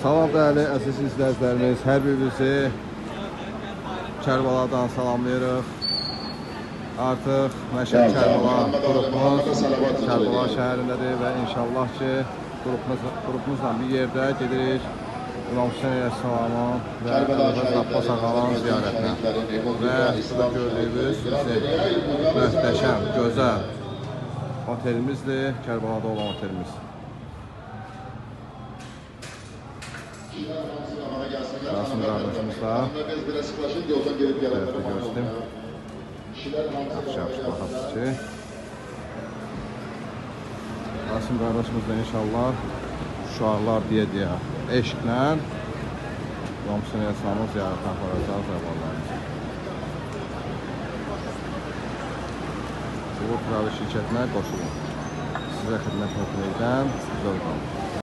Salam dəyərli əziz izləyicilərimiz, hər birinizi Kərbəladan salamlayırıq. Artıq Məşəd Kərbəla qrupumuz Kərbəla şəhərindədir və inşallah ki, qrupumuzla bir yerdə gedirik İmam Hüseyn əleyhissalamın və Əbülfəzl Abbas ağanın ziyarətinə. Və burada gördüyünüz bizim möhtəşəm, gözəl otelimizdir, Kərbəlada olan otelimiz. Rasim qardaşımız da gördüm. Yaxşı, baxasız ki. Rasim qardaşımız da inşallah şüarlar deyə-deyə eşqlə İmam Hüseyn əleyhissalamın ziyarətinə aparacaq zəvvarlarımızı. Uğur Travel şirkətinə qoşulun. Sizə xidmət edən zövq alın.